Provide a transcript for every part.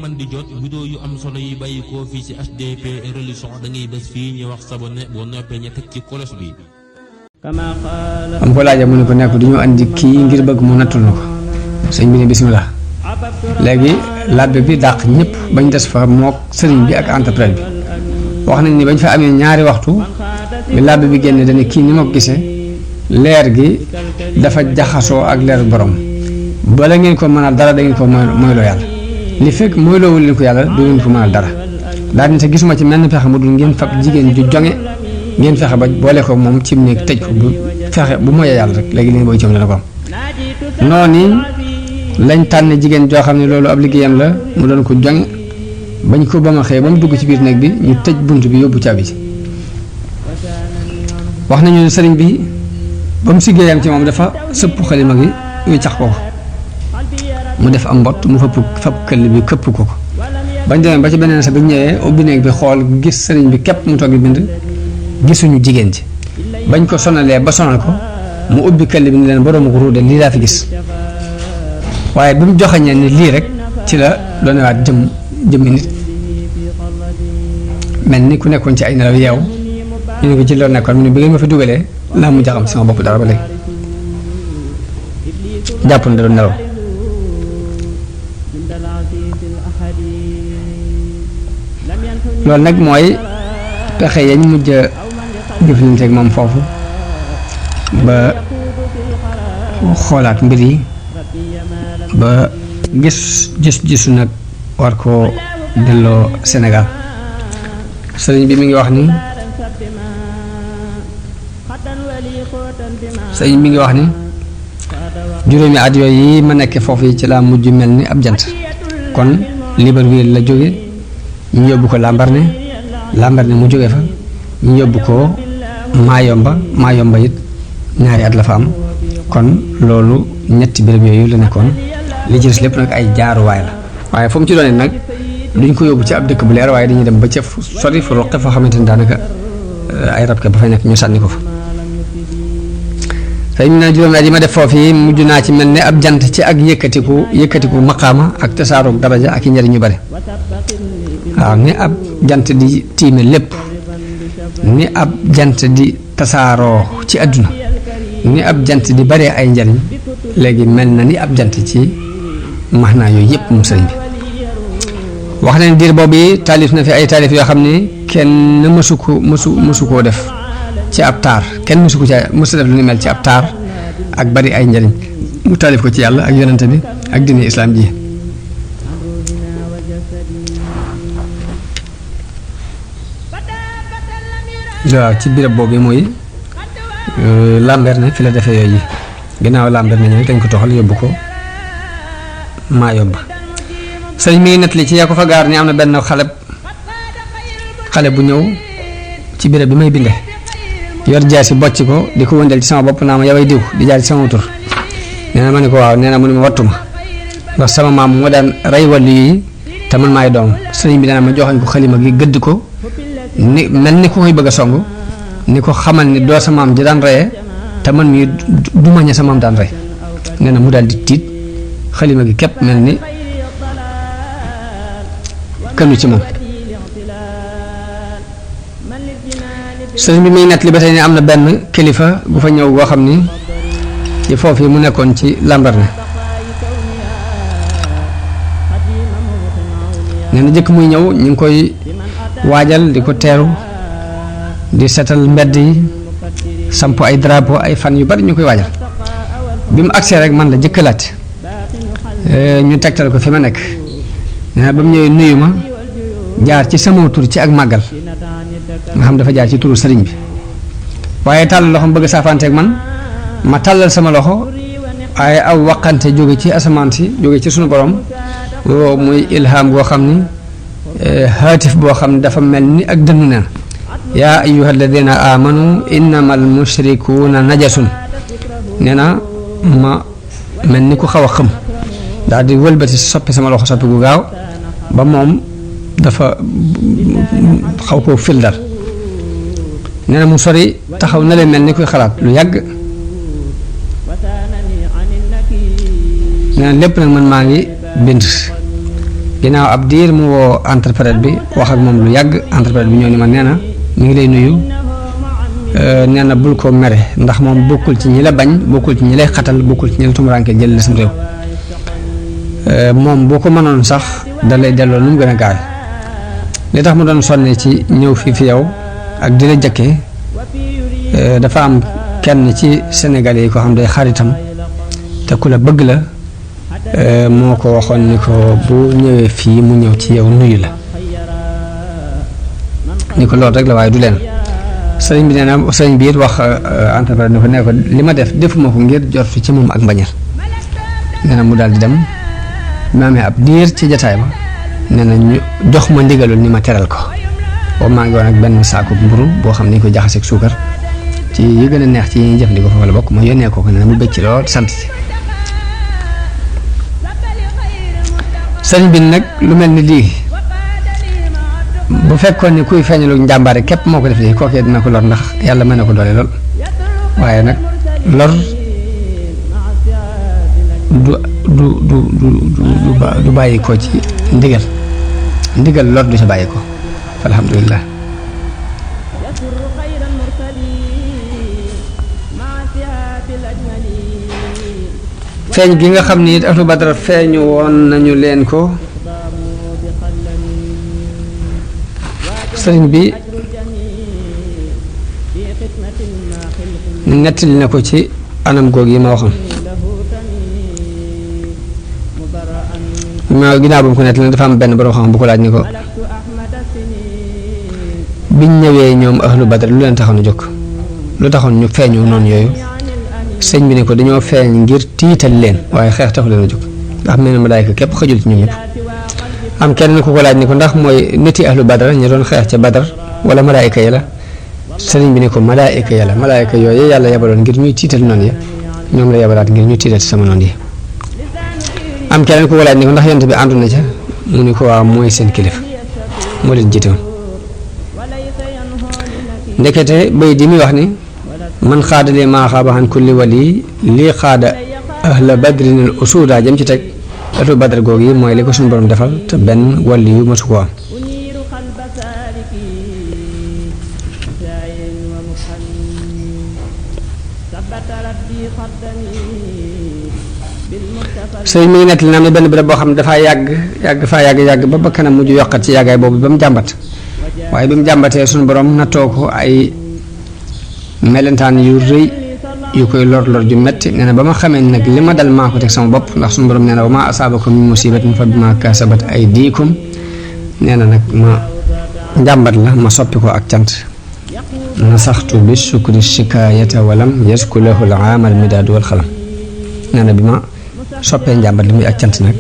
man di jot vidéo yu am solo yi bàyyi ko fii ci HDP religion da ngay bés fii ñu wax s'abonner boo noppee ñu teg ci cloche bi. am ko laajee mu ne ko nekk du ñu andi kii ngir bëgg mu nattul na ko sëñ bi ne bismillah léegi labbe bi dàq ñëpp bañ des fa mook sëriñ bi ak entrepreneur bi wax nañ ni bañ fa amee ñaari waxtu bi labbe bi génne dañu kii ni ma ko gisee leer gi dafa jaxasoo ak leer borom bala ngeen ko mënal dara da ngeen ko moyloo yàlla li fekk moyloowul leen ko yàlla du ngeen ko mënal dara daal di te gisuma ci menn fexe mu dul ngeen fab jigéen ju jonge ngeen fexe ba boole ko moom ci mu nekk tëj ko bu fexe bu moyee yàlla rek léegi leen booy coow dana ko am noonu lañ tànn jigéen joo xam ne loolu ab liggéeyam la mu doon ko jonge bañ ko ba ma xëyee ba mu dugg ci biir néeg bi ñu tëj bunt bi yóbbu caabi ci wax nañu ne sëriñ bi ba mu siggéeyam ci moom dafa sëpp xalima gi wiccax ko mu def am mbott mu fab këll bi këpp ko bañ demee ba ci beneen sa bi ñëwee ubbi néeg bi xool gis sëriñ bi képp mu toog di bind gisuñu jigéen ci bañ ko sonalee ba sonal ko mu ubbi këll bi ni leen borom ko ruude lii laa fi gis waaye bi mu joxañee ni lii rek ci la doonewaat jëmmi nit mel ni ku nekkoon ci ay nelaw yeew ñu ne ko ci loolu nekkoon mu ne bi ngeen ma fi dugalee laa mu jaxam sama bopp dara ba léegi jàpp na da doon nelaw loolu nag mooy pexe yañ mujj a jëflanteeg moom foofu ba xoolaat mbir yi ba gis nag war koo delloo Sénégal sëriñ bi mi ngi wax ni juróomi at yooyu yi ma nekk foofu yi ci laa mujj mel ni ab jant kon Libreville la jóge ñu yóbbu ko Lambaréné mu jóge fa ñu yóbbu ko Mayomba it ñaari at la fa am kon loolu ñetti béréb yooyu la nekkoon li ci des lépp nag ay jaaruwaay la waaye fu mu ci doonee nag duñ ko yóbbu ci ab dëkk bu leer waaye dañuy dem ba ca sori fu roqe foo xamante ni daanaka ay rab ke ba fay nekk ñu sànni ko fa tey ñu ne juróomi at yi ma def foofu yi mujj naa ci mel ne ab jant ci ak yëkkatiku maqaama ak tasaaroog daraja ak i njëriñ yu bari waaw ni ab jant di tiime lépp ni ab jant di tasaaroo ci àdduna ni ab jant di bare ay njariñ léegi mel na ni ab jant ci maxnaa yooyu yëpp mu sëriñ bi wax nañ diir boobu yi taalif na fi ay taalif yoo xam ne kenn mësu koo def ci ab taar kenn mësu def lu ni mel ci ab taar ak bari ay njariñ mu taalif ko ci yàlla ak yonente bi ak diine islaam ji waaw ci birab boobu mooy Lambaréné fi la defee yooyu ginnaaw Lambaréné ñëw dañ ko toxal yóbbu ko Mayomba sëñ mi ngi nettali ci yaa ko fa gaar ni am na benn xale bu ñëw ci birab bi may binde yor jaasi bocc ko di ko wëndeel ci sama bopp naa ma yaway diw di jaar ci sama tur nee na ma ne ko waaw nee na mu ne ma wattu ma ndax sama maam moo daan rey wàllu yi te man maay doom sëriñ bi nee na ma joxañ ko xalima gi gëdd ko ni mel ni ku koy bëgg a song ni ko xamal ni doo sa maam ji daan reyee te man mii du ma ña sa maam daan rey nee na mu daal di tiit xalima gi képp mel ni kënu ci moom sëriñ bi muy nett li ba tey ni am na benn kilifa bu fa ñëw boo xam ni ci foofu yi mu nekkoon ci Lambaréné nee na jëkk muy ñëw ñu ngi koy waajal di ko teeru di setal mbedd yi samp ay drapeau ay fan yu bari ñu koy waajal bi mu agsee rek man la jëkk laaj ñu tegtal ko fi ma nekk nee na ba mu ñëwee nuyu ma jaar ci sama tur ci ak màggal nga xam dafa jaar ci turu sëriñ bi waaye tàllal loxo bëgg saafanteeg man ma tàllal sama loxo waaye aw waqante jóge ci asamaan si jóge ci sunu borom woo muy ilham boo xam ni haatif boo xam ne dafa mel ni ak dënnu neen yaa ayyuha alladina amanu innama almushrikuuna najasun nee na ma mel ni ku xaw a xëm daal di wëlbati soppi sama loxo soppi gu gaaw ba moom dafa xaw koo fil dal nee na mu sori taxaw na leen mel ni kuy xalaat lu yàgg nee na lépp nag man maa ngi bind ginnaaw ab diir mu woo interprète bi wax ak moom lu yàgg. interprète bi ñëw ni ma nee na mi ngi lay nuyu nee na bul ko mere ndax moom bokkul ci ñi la bañ, bokkul ci ñi lay xatal, bokkul ci ñi la tumuraanke jël la sam réew. moom boo ko mënoon sax da lay delloo nu mu gën a gaaw. li tax mu doon sonne ci ñëw fii fi yow ak di la jëkkee dafa am kenn ci Sénégal yi ko xam day xaritam te ku la bëgg la moo ko waxoon ni ko bu ñëwee fii mu ñëw ci yow nuyu la ni ko loolu rek la waaye du leen. sëriñ bi nee na sëriñ bi it wax entrepreneur ni ko nee ko li ma defuma ko ngir jot ci moom ak mbañal. nee na mu daal di dem ma amee ab diir ci jataay ba nee na ñu jox ma ndigalul ni ma teral ko boobu maa ngi woon ak benn saako mburu boo xam ne ñu ko jaxase ak suukar ci yi gën a neex ci yi ñuy jëfandikoo foofu la bokk ma yónnee ko nee na mu bëgg ci lool sant ci. sëriñ bi nag lu mel ni lii bu fekkoon ni kuy feeñalu njàmbaare képp moo ko def lii kookee dina ko lor ndax yàlla mën na ko doole lool waaye nag lor du bàyyi ko ci ndigal lor du ca bàyyi ko alhamdulillah. feeñ gi nga xam ni it ahlu badar feeñu woon nañu leen ko sëriñ bi nettali na ko ci anam goog yi ma waxoon. ma ginnaaw ba mu ko nettali dafa am benn borom xam bu ko laaj ni ko biñ ñëwee ñoom ahlu badar lu leen taxoon a jóg lu taxoon ñu feeñu noonu yooyu. sëñ bi ne ko dañoo feeñ ngir tiital leen waaye xeex taxu leen a jóg ndax mel na malaayka képp xëjul ci ñoom ñëpp. am kenn ku ko laaj ni ko ndax mooy niti ahlu badar ñu doon xeex ca badar wala malaayka ya la sëriñ bi ne ko malaayka ya la malaayka yooyu yàlla yabaloon ngir ñuy tiital noonu ya ñoom la yabalaat ngir ñuy tiital sama noonu yi. am keneen ku ko laaj ni ko ndax yonent bi àndu na ca mu ni ko waaw mooy seen kilifa moo leen jiite woon. ndekete bay di muy wax ni man xaada li maa xaaba an kulli wali lii xaada ahla badrin al usuda jëm ci teg ahlu badar googu yi mooy li ko suñu borom defal te benn wali yu mësu ko am. sëñ mi ngi nekk li na am ne benn béréb boo xam ne dafaa yàgg ba kanam mujj yokkat ci yàggaay boobu ba mu jàmbat waaye bi mu jàmbatee suñu borom nattoo ko ay melentaan yu rëy yu koy lor ju metti nee na ba ma xamee nag li ma dal maa ko teg sama bopp ndax suñu borom nee na wa ma asaabakum min musibatin fa bima kasabat aydikum nee na nag ma njàmbat la ma soppi ko ak cant nasaxtu bi sukri shikaayata walam yasku lahu al aamal midaadu wal xalam nee na bi ma soppee njàmbat li muy ak cant nag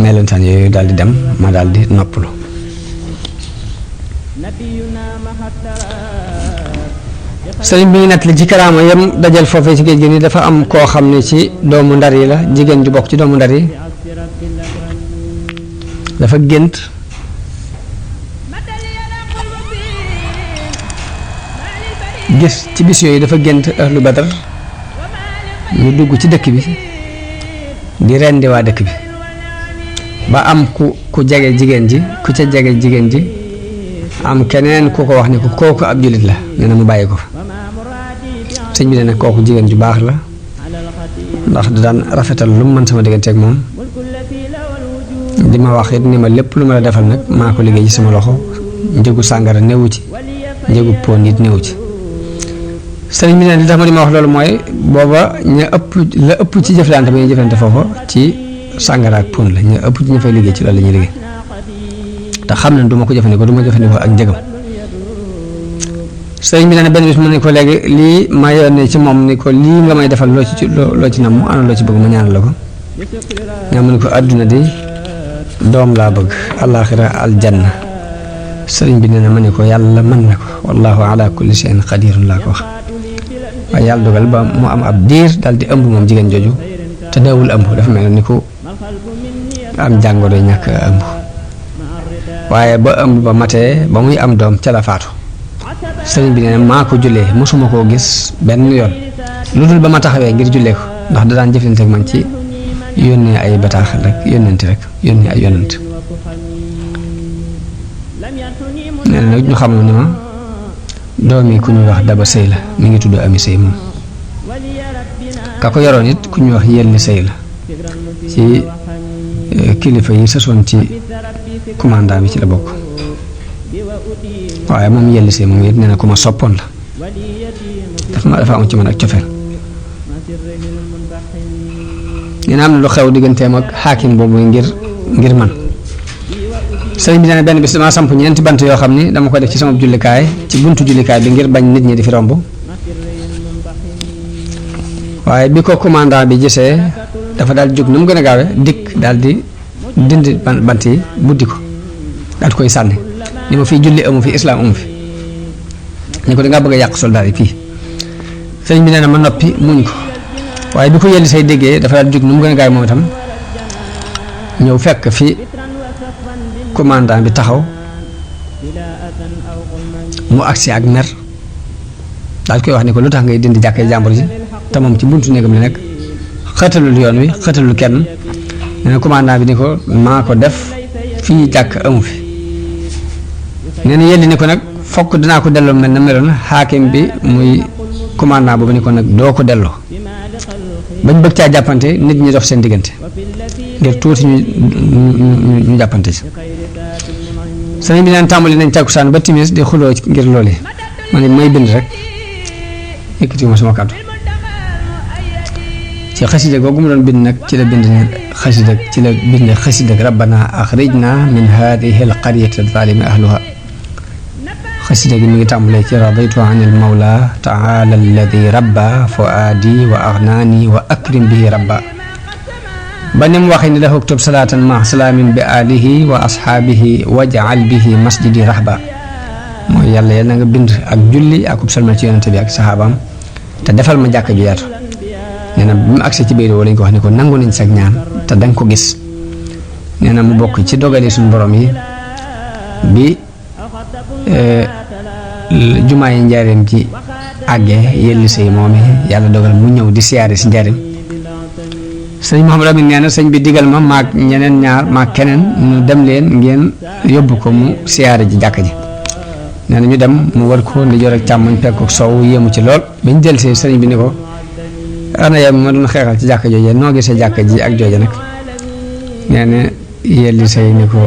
melentaan yooyu daal di dem ma daal di noppalu. sëriñ bi ñu nettali ci karaama yam dajal foofee ci géej gi ni dafa am koo xam ne ci doomu ndar yi la jigéen ju bokk ci doomu ndar yi dafa gént gis ci bis yooyu dafa gént ahlu badar ñu dugg ci dëkk bi di rendi waa dëkk bi ba am ku jege jigéen ji ku ca jege jigéen ji am keneen ku ko wax ne ko kooku ab jullit la nee na mu bàyyi ko fa sëñ bi ne nag kooku jigéen ju baax la ndax da daan rafetal lu mu mën sama digganteeg moom di ma wax it ni ma lépp lu ma la defal nag maa ko liggéey ci sama loxo njëgu sàngara newu ci njëgu pon it newu ci. sëriñ bi ne li tax ma di ma wax loolu mooy booba la ëpp ci jëflante ba ñuy jëflante foofu ci sàngara ak pon la ñu ëpp ci ñu fay liggéey ci loolu la ñuy liggéey te xam nañ du ma ko jëfandikoo du ma jëfandikoo ak njëgam. sëriñ bi ne benn bis mu ne ko léegi lii ma yónnee ci moom ni ko lii nga may defal loo ci nam mu ana loo ci bëgg ma ñaanal la ko ñaa mu ne ko àdduna di doom laa bëgg alaaxira aljanna. sëriñ bi nee na ma ne ko yàlla mën na ko wallahu ala kulli shay'in qadirun laa ko wax waaye yàlla dogal ba mu am ab diir daal di ëmb moom jigéen jooju te daawul ëmb dafa mel ni ko am jàngoro ñàkk ëmb waaye ba ëmb ba matee ba muy am doom ca la faatu. sëriñ bi nee na maa ko jullee mosuma koo gis benn yoon lu dul ba ma taxawee ngir jullee ko ndax da daan jëflante ak man ci yónnee ay bataaxal rek yónnante rek yónnee ay yónnant nee na nag ñu xamal ne ma doom yi ku ñuy wax Daba Sëy la mi ngi tudd Ami Sëy moom ka ko yoroon it ku ñuy wax Yelli Sëy la ci kilifa yi sësoon ci commandant bi ci la bokk waaye moom Yelli Sëy moom it nee na ku ma soppoon la dafa am ci man ak cofeel nee na am na lu xew digganteem ak xaakim boobu ngir man sëriñ bi nee na benn bis damaa samp ñeenti bant yoo xam ni dama ko def ci sama jullikaay ci buntu jullikaay bi ngir bañ nit ñi di fi romb waaye bi ko commandant bi gisee dafa daal jóg nu mu gën a gaawe dikk daal di dindi bant yi buddi ko daal di koy sànni ni ma fii julli amu fi islaam amu fi ni ko dangaa bëgg a yàq soldaar yi fii sëriñ bi nee na ma noppi muñ ko waaye bi ko Yelli Sëy déggee dafa daal jóg nu mu gën a gaawe moom itam ñëw fekk fi commandant bi taxaw mu agsi ak mer daal koy wax ni ko lu tax ngay dindi jàkkee jàmbur ji te moom ci buntu néegam li nekk xëtalul yoon wi xëtalul kenn nee na commandant bi ni ko maa ko def fii jàkk amu fi nee na Yelli ni ko nag fokk dinaa ko delloo mel na meloon xaakim bi muy commandant boobu ni ko nag doo ko delloo bañ bëgg caa jàppante nit ñi dox seen diggante ngir tuuti ñu jàppante ci sëriñ bi naan tàmbali nañ takkusaan ba timis di xuloo ngir loolu ma ne may bind rek yëkkatiwuma sama kàddu ci xasida googu mu doon bind nag ci la bind xasida rabbana axrijna min hadihi alqaryati zalimi ahluha xasida gi mi ngi tàmbalee ci radaytu an il mawla taala alladi rabba fuaadi wa agnaani wa akrim bihi rabba ba ni mu waxee ni la uktub salaatan ma salaamin bi alihi wa ashaabihi waj'al bihi masjidi rahba mooy yàlla yal na nga bind ak julli ak ub salmal ci yonente bi ak saxaabaam te defal ma jàkka ju yaatu nee na bi mu agsee ci biir woo lañ ko wax ni ko nangu nañ sag ñaan te danga ko gis nee na mu bokk ci dogali suñu borom yi bi jumaa yi njaareem ci àggee Yelli Sëy moom yàlla dogal mu ñëw di siyaare si njaareem sëñ Mouhamadou Amine nee na sëñ bi digal ma maag ñeneen ñaar maag keneen ñu dem leen ngeen yóbbu ko mu siyaare ji jàkka ji nee na ñu dem mu war ko ndijoor ak càmmoñ penku sow yéemu ci lool bañ jël see sëñ bi ni ko ana yow ma doon xeexal ci jàkka jooje noo gisee jàkka ji ak jooje nag nee na Yelli Sëy ni ko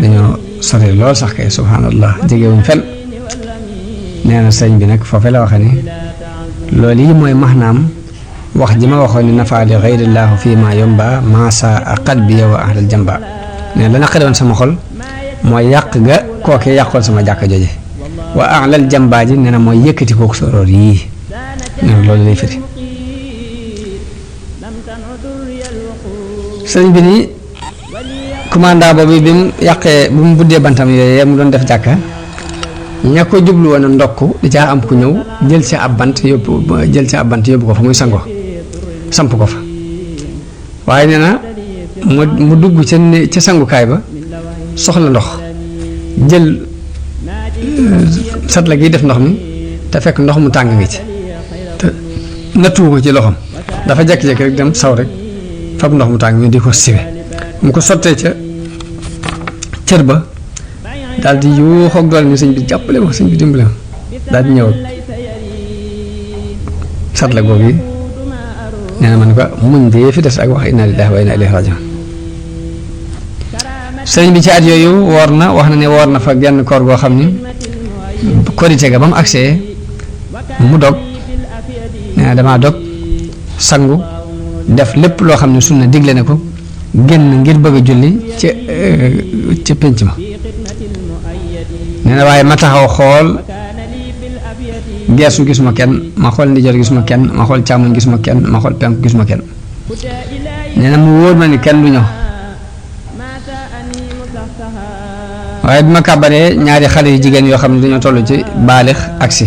dañoo sori lool sax kay subhanallah jegewuñ fen nee na sëñ bi nag foofee la waxe ni loolu yi mooy maxnaam wax ji ma waxoon ni nafaali xayrillaahu fii ma yomba maasa aqat bi yow ahlal jamba ne la naqadoon sama xol mooy yàq ga kookee yàqoon sama jàkka jooje wa ahlal jamba ji nee na mooy yëkkati kooku soroor yii nee na loolu lay firi sëñ bi nii commandant boobu bi mu yàqee bu mu buddee bantam yooyu mu doon def jàkka ña ko jublu woon a ndokk di caa am ku ñëw jël ci ab bant yóbbu ko fa muy sango samp ko fa waaye nee na mu dugg ca sangukaay ba soxla ndox jël satla gi def ndox mi te fekk ndox mu tàng ngi ci te nattuwu ko ci loxoom dafa jekki-jekki rek dem saw rek fab ndox mu tàng mi di ko siwe mu ko sottee ca cër ba daal di yuuxoog doole ni sëñ bi jàppale ma sëñ bi dimbale ma daal di ñëw ak satla googu nee na man ko muñ dee fi des ak wax inna lillahi wa inna ilayhi rajiun sëñ bi ci at yooyu woor na wax na ne woor na fa genn koor goo xam ni korite ga ba mu agsee mu dog nee na damaa dog sangu def lépp loo xam ne sunna digle na ko génn ngir bëgg a julli ca pénc ma nee na waaye ma taxaw xool geesu gisuma kenn ma xool ndijoor gisuma kenn ma xool càmmoñ gisuma kenn ma xool penk gisuma kenn nee na mu wóor ma ni kenn du ñëw waaye bi ma kàbbaree ñaari xale yu jigéen yoo xam ne dañoo toll ci baalix agsi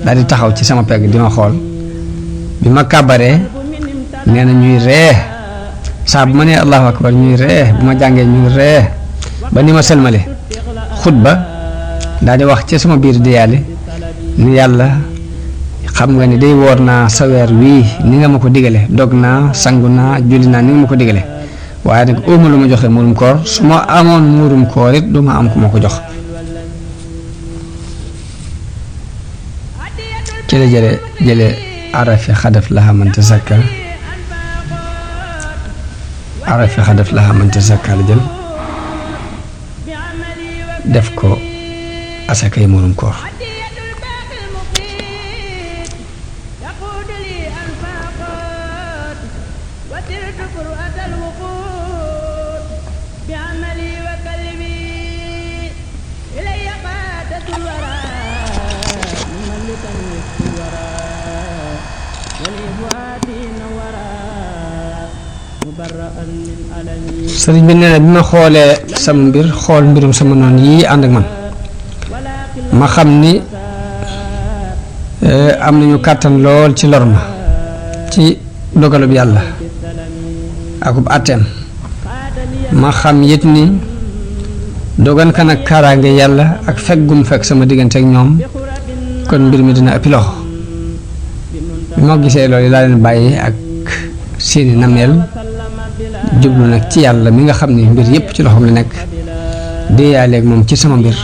daal di taxaw ci sama pegg di ma xool bi ma kàbbaree nee na ñuy ree saa bu ma nee allahu akbar ñuy ree bu ma jàngee ñuy ree ba ni ma sëlmale xutba daal di wax ci sama biir di yàlla ni yàlla xam nga ni day woor naa sa weer wii ni nga ma ko digale dog naa sangu naa julli naa ni nga ma ko digale waaye nag óoma lu ma joxe muurum koor su ma amoon muurum koor it du ma am ku ma ko jox ci la jële arafi xadaf laha man tazakka arafi xadaf laha man tazakka la jël def ko asakay muurum koor sëriñ bi nee na bi ma xoolee sama mbir xool mbirum sama noon yii ànd ak man ma xam ni am nañu kàttan lool ci lor ma ci dogalub yàlla akub àtteem ma xam it ni dogan kan ak kaaraange yàlla ak fekk gum fekk sama diggante ak ñoom kon mbir mi dina ëppi loxo bi ma gisee loolu laa leen bàyyi ak seeni nameel jublu nag ci yàlla mi nga xam ni mbir yépp ci loxoom la nekk déeyaaleeg moom ci sama mbir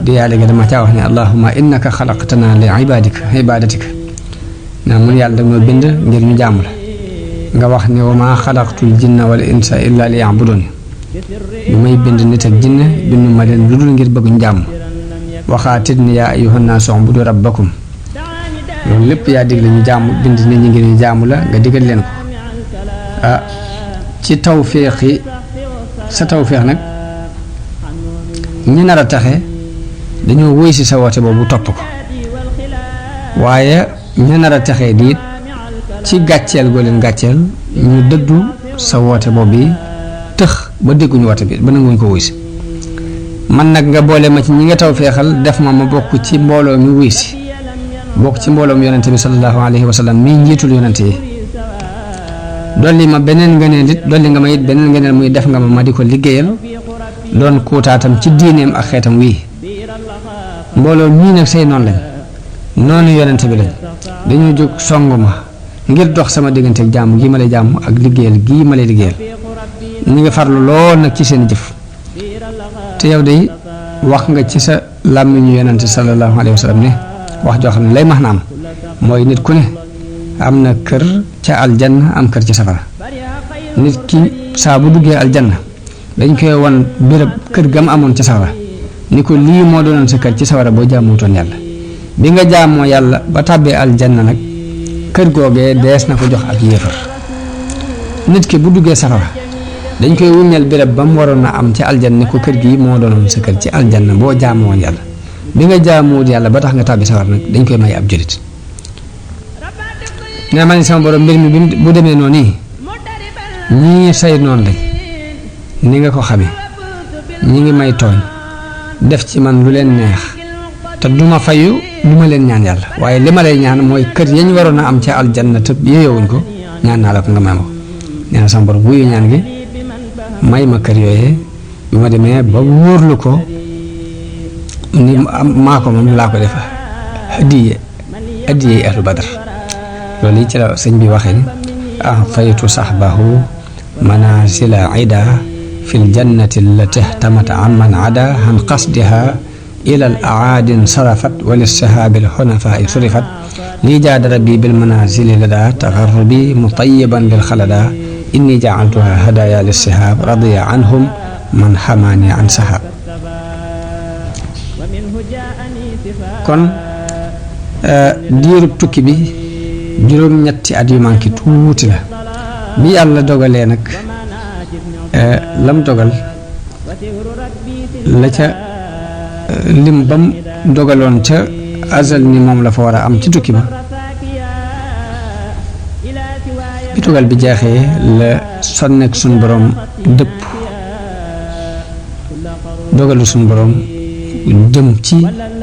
déeyaaleeg dama caa wax ne allahumma innaka xalaqtana li ibadatika naa mun yàlla danga bind ngir ñu jaamu la nga wax ne wa maa xalaqtul jinna wal insa illa li ya'budun bi may bind nit ak jinne bindu ma leen lu dul ngir bëgg ñu jaamu waxaatit ni yaa ayyuhan naasu u'budu rabbakum loolu lépp yaa digle ñu jaamu bind nit ñi ngir ñu jaamu la nga digal leen ko ah ci tawféex yi sa tawféex nag ñi nar a taxe dañoo wóy si sa woote boobu topp ko waaye ñi nar a taxee diit ci gàcceel goo leen gàcceel ñu dëddu sa woote boobu bi tëx ba dégguñu woote bi ba nanguñ ko wuy si man nag nga boole ma ci ñi nga tawféexal def ma bokk ci mbooloo mi wuy si bokk ci mbooloom yonente bi sallallahu alayhi wa sallam mi njiitul yonente yi dolli ma beneen ngëneel it dolli nga ma it beneen ngëneel muy def nga ma di ko liggéeyal doon kuutaatam ci diineem ak xeetam wii mbooloo mii nag say noonu lañ noonu yonente bi lañ dañu jóg song ma ngir dox sama diggante ak jàmm gii ma lay jàmm ak liggéeyal gii ma lay liggéeyal ñu ngi farlu lool nag ci seen jëf te yow de wax nga ci sa làmmiñu yonente sallallahu alayhi wa sallam ne wax joo xam ne lay max na am mooy nit ku ne am na kër ca aljanna am kër ci safara nit ki saa bu duggee aljanna dañ koy wan béréb kër gam amoon ca safara ni ko lii moo doonoon sa kër ci safara boo jaamutoon yàlla bi nga jaamoo yàlla ba tàbbee aljanna nag kër googee dees na ko jox ak yéefar nit ki bu duggee safara dañ koy wuññal béréb ba mu waroon a am ci aljanna ni ko kër gii moo doonoon sa kër ci aljanna boo jaamoo yàlla bi nga jaamuwut yàlla ba tax nga tàbbi safara nag dañ koy may ab julit nee ma ni sama borom mbir mi bu demee noonu nii ñii say noonu lañ ni nga ko xamee ñi ngi may tooñ def ci man lu leen neex te duma fayu duma leen ñaan yàlla waaye li ma lay ñaan mooy kër yañ waroon a am ca aljanna te yeyowuñ ko ñaan naa la ko nga may ma ko nee na sama borom wuyu ñaan gi may ma kër yooyee bi ma demee ba wóorlu ko ni maa ko moom laa ko def addiye ahlu badar loolu ci la sëñ bi waxee ni faytu saxbahu manazila ida fi ljannati allati ihtamat amman ada an qasdiha ila al aadin sarafat wa lissahaabi alxunafai surifat lii jaada rabbi bil manazili lada taxarrubi mutayiban lil xalada inni jacaltuha hadaya lissahab radiya anhum man xamaani an sahab kon diirub tukki bi juróom-ñetti at yu manqué tuuti la bi yàlla dogalee nag lam dogal la ca lim bam dogaloon ca azal ni moom la fa war a am ci tukki ba bi dogal bi jeexee la sonnek suñ borom dëpp dogalu suñ borom jëm ci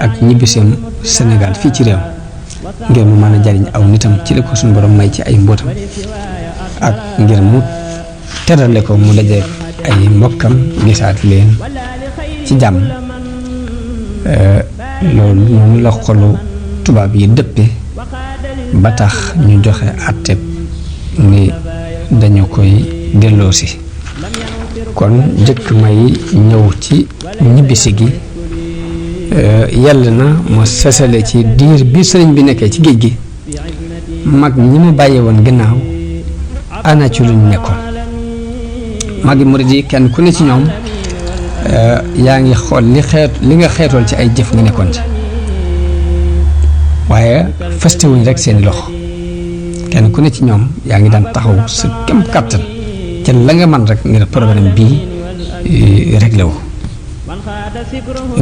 ak ñibbiseem Sénégal fii ci réew ngir mu mën a jariñ aw nitam ci la ko suñu borom may ci ay mbootam ak ngir mu terale ko mu daje ay mbokkam gisaat leen ci jàmm loolu noonu la xolu tubaab yi dëppe ba tax ñu joxe àtte ni dañu koy delloosi kon jëkk may ñëw ci ñibbisi gi yàlla na mu sësale ci diir bi sëriñ bi nekkee ci géej gi mag ñi mu bàyyi woon ginnaaw ana ci luñ nekkoon magi murid yi kenn ku ne ci ñoom yaa ngi xool li nga xeetool ci ay jëf nga nekkoon ci waaye festewuñ rek seeni loxo kenn ku ne ci ñoom yaa ngi daan taxaw sa kem kàttan ca la nga man rek ngir programme bii réglé wu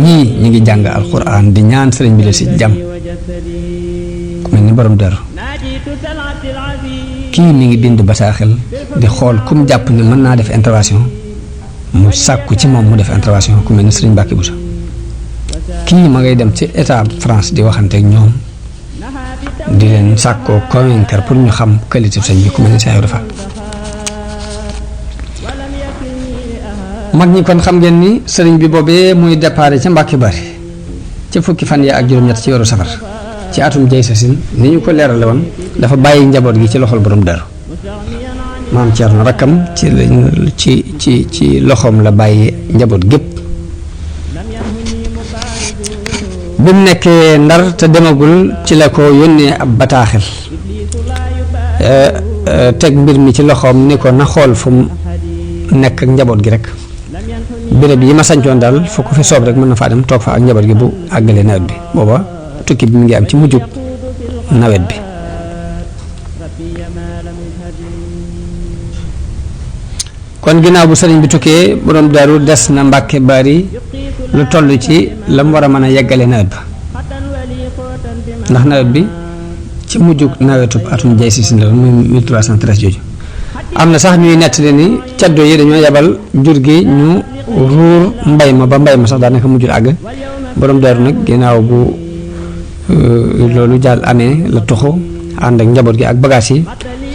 ñii ñi ngi jàng alquran di ñaan sëriñ bi la si jàmm ku mel ni borom Daaru kii mi ngi bind bataaxel di xool kum jàpp ne mën naa def intervention mu sàkku ci moom mu def intervention ku mel ni sëriñ Mbàkke Buso kii ma ngay dem ci état France di waxante ak ñoom di leen sàkkoo convaincre pour ñu xam qualité sëñ bi ku mel ni Cheikh Ibra Fall mag ñi kon xam ngeen ni sëriñ bi boobee muy déparé ca Mbàkke Bari ca fukki fan ya ak juróom-ñett ci weeru safar ci atum jay sa sin ni ñu ko leerale woon dafa bàyyi njaboot gi ci loxol borom Daaru maam Ceerno rakkam ci loxoom la bàyyi njaboot gépp bi mu nekkee Ndar te demagul ci la ko yónnee ab bataaxel teg mbir mi ci loxoom ni ko na xool fu mu nekk ak njaboot gi rek béréb yi ma sañcoon daal fu ko fi soob rek mën na faa dem toog fa ak njaboot gi bu àggalee nawet bi booba tukki bi mu ngi am ci mujjug nawet bi kon ginnaaw bu sëriñ bi tukkee borom Daaru des na Mbàkke Bari lu toll ci la mu war a mën a yeggale nawet ba ndax nawet bi ci mujjug nawetub atum jay si sin la muy 1313 jooju am na sax ñuy nettali ni caddo yi dañoo yebal jur gi ñu ruur mbay ma ba mbay ma sax daanaka mujjul àgg borom Daaru nag ginnaaw bu loolu jàll amee la tuxu ànd ak njaboot gi ak bagaas yi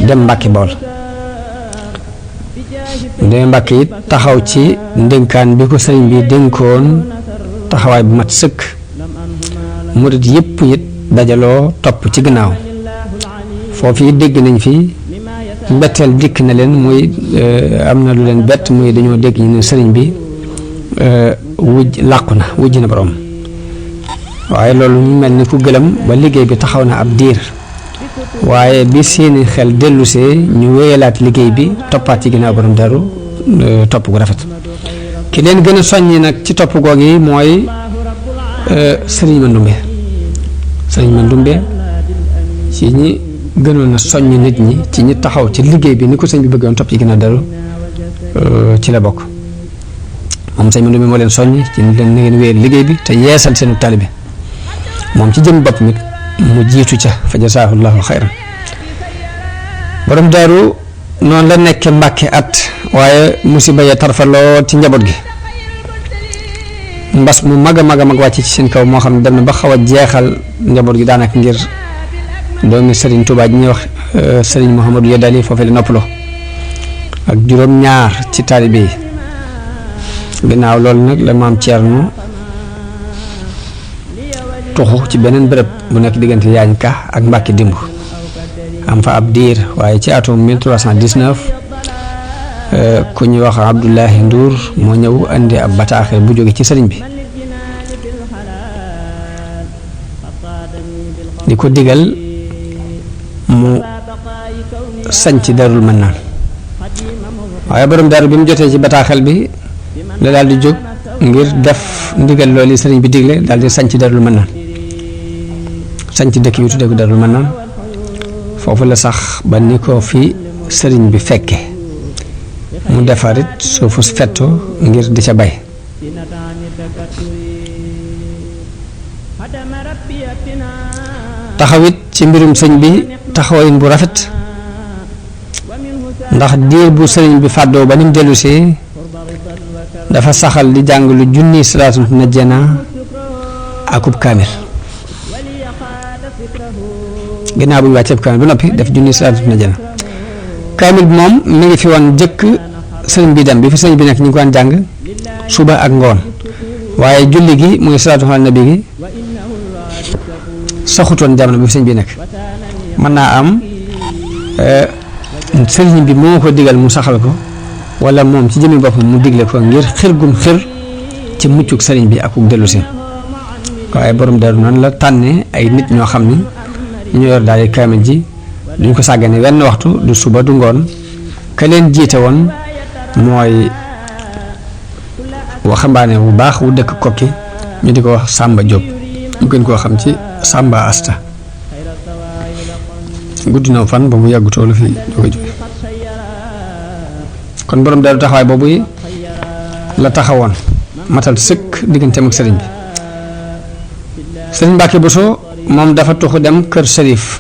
dem Mbàkke Bawol demee Mbàkke it taxaw ci ndénkaan bi ko sëriñ bi dénkoon taxawaay bu mat sëkk murit yëpp it dajaloo topp ci gannaaw foofu it dégg nañ fi mbetteel dikk na leen muy am na lu leen bett muy dañoo dégg ñu ne sëriñ bi làqu na wujj na borom waaye loolu ñu mel ni ku gëlëm ba liggéey bi taxaw na ab diir waaye bi seeni xel dellusee ñu wéyalaat liggéey bi toppaat ci ginnaaw borom Daaru topp gu rafet ki leen gën a soññi nag ci topp goog yi mooy sëriñ Mandumbe ci ñi gënoon a soññ nit ñi ci ñi taxaw ci liggéey bi ni ko sëñ bi bëggoon topp ci ginnaaw Daaru ci la bokk moom sëñ Mandumbe moo leen soññ ci ni leen na ngeen wéyal liggéey bi te yeesal seenu taalibe moom ci jëm bopp nit mu jiitu ca fa jasaahullaahu xayran borom Daaru noonu la nekke Mbàkke at waaye musiba ya tarfa lool ci njaboot gi mbas mu mag a mag wàcc ci seen kaw moo xam ne dem na ba xaw a jeexal njaboot gi daanaka ngir doomi Serigne Touba ji ñuy wax Serigne Mouhamadou Yadali foofee la noppaloo ak juróom-ñaar ci taalibe yi ginnaaw loolu nag la maam Ceerno tuxu ci beneen bërëb bu nekk diggante yaañ ka ak Mbàkke dimb am fa ab diir waaye ci atum 1319 ku ñuy wax Abdoulahi Ndour moo ñëw indi ab bataaxel bu jóge ci sëriñ bi di ko digal mu sañc Daarul Mannaan waaye borom Daaru bi mu jotee ci bataaxel bi la daal di jóg ngir def ndigal loolu sëriñ bi digle daal di sañc Daarul Mannaan sañc dëkk yu tuddee ko Daarul Mannaan foofu la sax ba ni ko fi sëriñ bi fekke mu defarit suufu fetto ngir di ca bay taxawit ci mbirum sëñ bi taxawayin bu rafet ndax diir bu sëriñ bi fàddoo ba ni mu dellusee dafa saxal di jàng lu junni salaatu najjana akub kaamil ginnaaw bu ñu wàccee kaamil ba noppi def junni salaatu najjana kaamil bi moom mi ngi fi woon jëkk sëriñ bi dem bi fi sëriñ bi nekk ñu ngi ko daan jàng suba ak ngoon waaye julli gi muy salaatu ala nabi gi saxutoon jamono bi fi sëriñ bi nekk mën naa am sëriñ bi moo ko digal mu saxal ko wala moom ci jëmmi boppam mu digle ko ngir xir gum xir ci muccuk sëriñ bi akuk dellu si waaye borom Daaru noonu la tànne ay nit ñoo xam ni ñu yor daal di kaamil ji duñ ko sàggane wenn waxtu du suba du ngoon ka leen jiite woon mooy waxambaane bu baax wu dëkk Kokki ñu di ko wax Samba Diop ñu gën koo xam ci Samba Asta guddi na fan ba mu yàggu toolu fii doo ko jóge kon borom Daaru taxawaay boobu la taxawoon matal sëkk digganteem ak sëriñ bi sëriñ Mbàkke Bousso moom dafa tuxu dem kër Sërif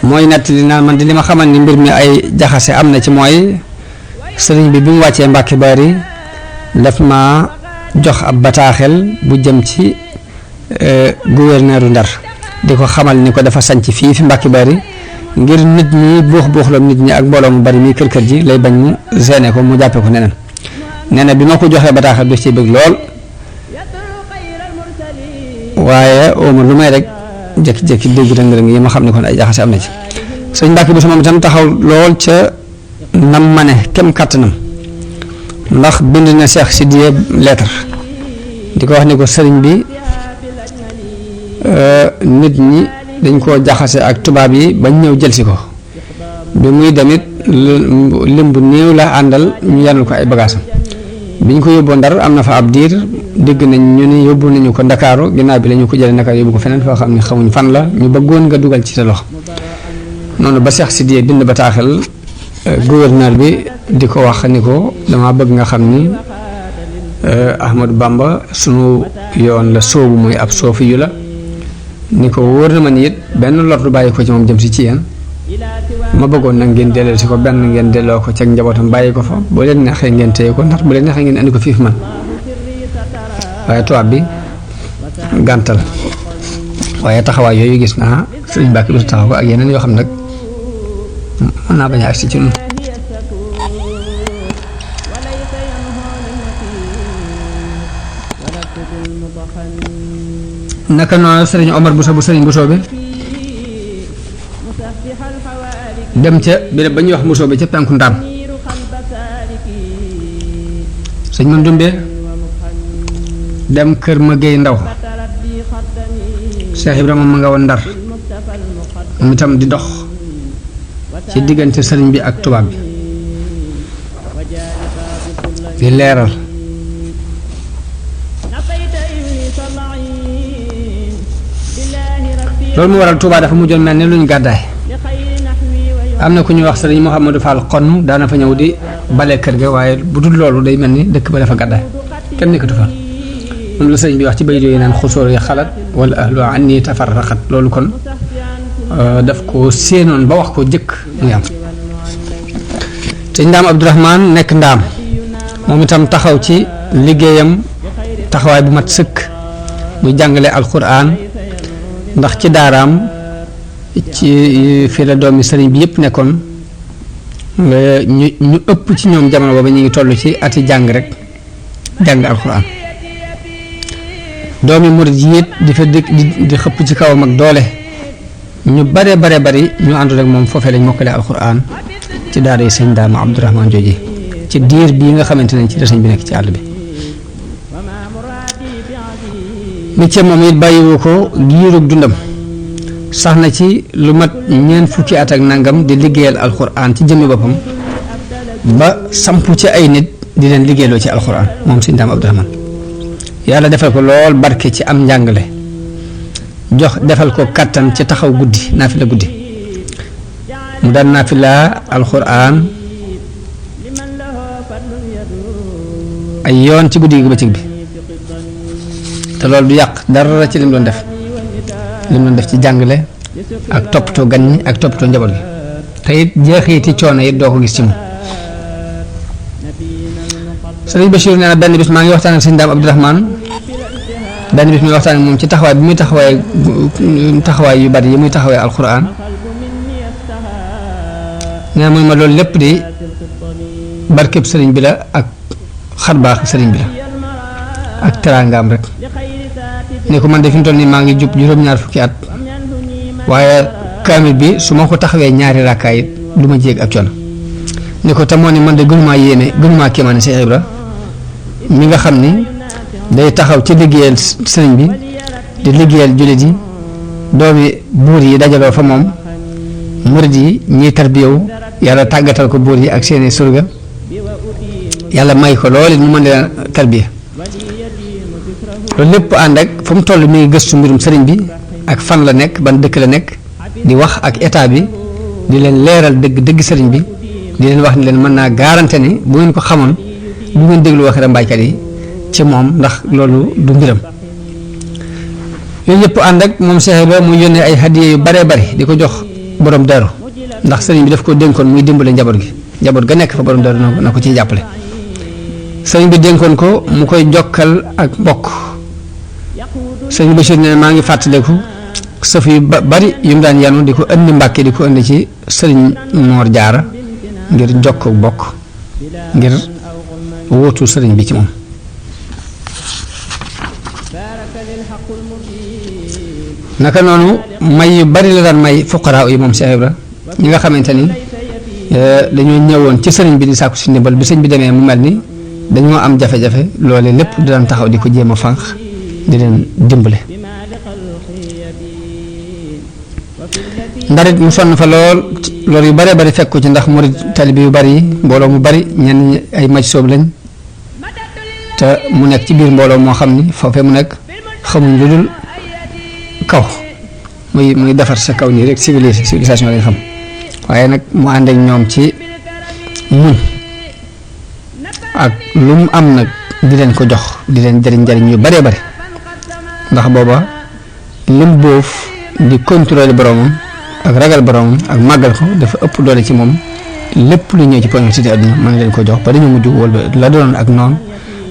mooy nettali naan man di li ma xamal ni mbir mi ay jaxase am na ci mooy sëriñ bi mu wàccee Mbàkke Bari daf ma jox ab bataaxel bu jëm ci gouverneuru Ndar di ko xamal ni ko dafa sanc fii fi Mbàkke Bari ngir nit ñi buuxloom nit ñi ak mbooloo mu bari mi kër ji lay bañ mu gêné ko mu jàppe ko neneen nee na bi ma ko joxee bataaxel du ci bëgg lool waaye ooma lu may rek jékki-jékki dégg rëng-rëng yi ma xam ne kon ay jaxase am na ci sëñ Mbàkke Bousso moom itam taxaw lool ca nam ma ne kem kàttanam ndax bind na Cheikh Sidiye lettre di ko wax ni ko sëriñ bi nit ñi dañ koo jaxase ak tubaab yi bañ ñëw jëlsi ko bi muy demit lim bu néew la àndal ñu yanul ko ay bagaasam biñ ko yóbboo Ndar am na fa ab diir dégg nañ ñu ni yóbbu nañu ko Ndakaaru ginnaaw bi la ñu ko jëlee Ndakaaru yóbbu ko feneen foo xam ne xamuñ fan la ñu bëggoon nga dugal ci sa loxo noonu ba Cheikh Sidiye bind bataaxel gouverneur bi di ko wax ni ko dama bëgg nga xam ni Ahmadou Bamba sunu yoon la soobu mooy ab soofi yu la ni ko wóor na ma ni it benn lor du bàyyi ko ci moom jëm si ci yéen ma bëggoon nag ngeen delloo si ko benn ngeen delloo ko ci njabootam bàyyi ko fa boo leen neexee ngeen téye ko ndax bu leen neexee ngeen andi ko fii fi man waaye tubaab bi gàntal waaye taxawaay yooyu gis naa sëriñ Mbàkke Bousso taxaw ko ak yeneen yoo xam nag mën naa bañ a agsi ci ñun naka noonu sëriñ Omar Bousso bu sëriñ Bousso bi dem ca béréb ba ñuy wax Bousso bi ca penku Ndaam sëñ man dumbe dem kër ma géey ndaw Cheikh Ibrahima ma nga woon Ndar moom itam di dox ci diggante sëriñ bi ak tubaab bi di leeral loolu mu waral Touba dafa mujjoon mel ni luñ gàddaay am na ku ñuy wax sëriñ Mouhamadou Fall xonn daana fa ñëw di bale kër ga waaye bu dul loolu day mel ni dëkk ba dafa gàddaay kenn nekkatu fa moom la sëriñ bi wax ci bayit yooyu naan xusóor yi xalat wala ahlu anni tafarraqat loolu kon daf ko séenoon ba wax ko jëkk muy am te Ndaam Abdourahmane nekk Ndaam moom itam taxaw ci liggéeyam taxawaay bu mat sëkk muy jàngale alquran ndax ci daaraam ci fii la doomi sëriñ bi yëpp nekkoon ñu ëpp ci ñoom jamono booba ñu ngi toll ci ati jàng rek jàng alquran doomi murid yi it di fa di xëpp ci kawam ak doole ñu bare bari ñu àndul ak moom foofee lañ mokkale alquran ci daara yi sëñ Ndaam Abdourahmane jooji ci diir bii nga xamante ne ci la sëñ bi nekk ci àll bi métier moom it bàyyiwu ko giirug dundam sax na ci lu mat ñeent fukki at ak nangam di liggéeyal alquran ci jëmmi boppam ba sampu ci ay nit di leen liggéeyloo ci alquran moom sëñ Ndaam Abdourahmane yàlla defal ko lool barke ci am njàngale jox defal ko kattan ci taxaw guddi naafila guddi mu daan naafila alquran ay yoon ci guddi gi bëccëg bi te loolu du yàq dara ci lim doon def ci jàngale ak toppatoo gan ñi ak toppatoo njaboot gi te it jeexiti coono it doo ko gis ci moom sëriñ Bachir nee na benn bis maa ngi waxtaan ak sëñ Ndaam Abdourahmane benn bis muy waxtaan ak moom ci taxawaay bi muy taxawaay yu bari yi muy taxawaay alquran nee na muy ma loolu lépp di barkeb sëriñ bi la ak xarbaax sëriñ bi la ak teraangaam rek ne ko man de fi mu toll nii maa ngi jub juróom-ñaar fukki at waaye kaamil bi su ma ko taxawee ñaari rakkaa it du ma jéeg ak coono ni ko te moo ni man de gënumaa yéeme gënumaa kéemaane Cheikh Ibra mi nga xam ni day taxaw ci liggéeyal sëriñ bi di liggéeyal jullit yi doomi buur yi dajaloo fa moom murid yi ñiy tarbiyawu yàlla tàggatal ko buur yi ak seeni surga yàlla may ko loolu mu mën leen tarbiya loolu lépp ànd ak fu mu toll mi ngi gëstu mbirum sëriñ bi ak fan la nekk ban dëkk la nekk di wax ak état bi di leen leeral dëgg sëriñ bi di leen wax ni leen mën naa garanté ni bu ngeen ko xamoon bu ngeen déglu waxi rambaaykat yi ci moom ndax loolu du mbiram yooyu yëpp ànd ak moom Cheikh Ibra mu yónnee ay hadiya yu baree bari di ko jox borom daru ndax sëriñ bi daf ko dénkoon muy dimbale njaboot ga nekk fa borom daru na ko ciy jàppale sëriñ bi dénkoon ko mu koy jokkal ak mbokk sëriñ Bachir ne maa ngi fàttaliku sëf yu bari yu mu daan yanu di ko indi Mbàkke di ko indi ci sëriñ Moor Jaara ngir jokk bokk ngir wóotu sëriñ bi ci moom naka noonu may yu bari la daan may fuqaraa yi moom Cheikh Ibra ñi nga xamante ni dañoo ñëwoon ci sëriñ bi di sàkku si ndimbal bi sëñ bi demee mu mel ni dañoo am jafe-jafe loole lépp di daan taxaw di ko jéem a fànq di leen dimbale ndarit mu sonn fa loolu yu bëree bëri fekk ko ci ndax murid talibi yu bëri yi mbooloo mu bëri ñenn ñi ay maj soob lañ te mu nekk ci biir mbooloo moo xam ni foofee mu nekk xamuñ lu dul kaw muy defar sa kaw nii rek civilisation lañ xam waaye nag mu ànd ak ñoom ci muñ ak lu mu am nag di leen ko jox di leen jëriñ yu bëree bëri ndax booba lim boof di contrôler boromam ak ragal boromam ak màggal ko dafa ëpp doole ci moom lépp lu ñëw ci politique àdduna mën leen ko jox ba dañu mujj wala la doon ak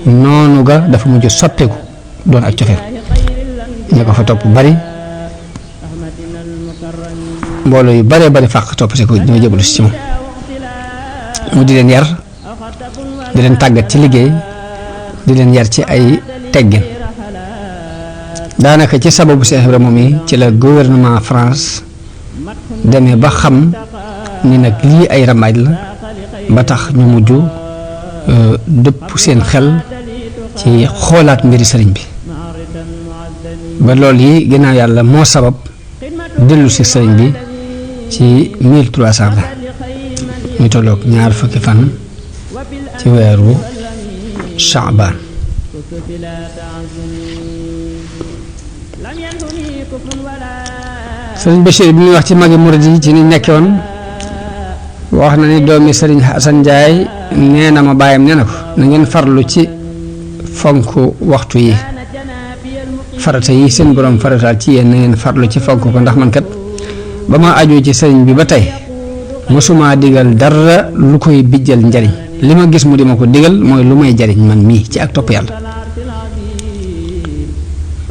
noonu ga dafa mujj soppeeku doon ak cofeel ñi ko fa topp bari mbooloo yu bëree bëri fàq topp si ko ñoo jëbalu si ci moom mu di leen yar di leen tàggat ci liggéey di leen yar ci ay teggin daanaka ci sababu Cheikh Ibra moom yi ci la gouvernement France demee ba xam ni nag lii ay rambaaj la ba tax ñu mujj dëpp seen xel ci xoolaat mbiri sëriñ bi ba loolu yi ginnaaw yàlla moo sabab dellu si sëriñ bi ci 1320 muy tolloog ñaar fukki fan ci weeru Shaabaan sëriñ Bachir bi muy wax ci magi murid yi ci ni nekkoon wax na ni doomi sëriñ Hasan Njaay nee na ma bàyyam nee na ko na ngeen farlu ci fonk waxtu yi farata yi seen borom farataal ci yéen na ngeen farlu ci fonk ko ndax man kat ba ma aju ci sëriñ bi ba tey mosuma digal dara lu koy bijjal njariñ li ma gis mu di ma ko digal mooy lu may jariñ man mii ci ak topp yàlla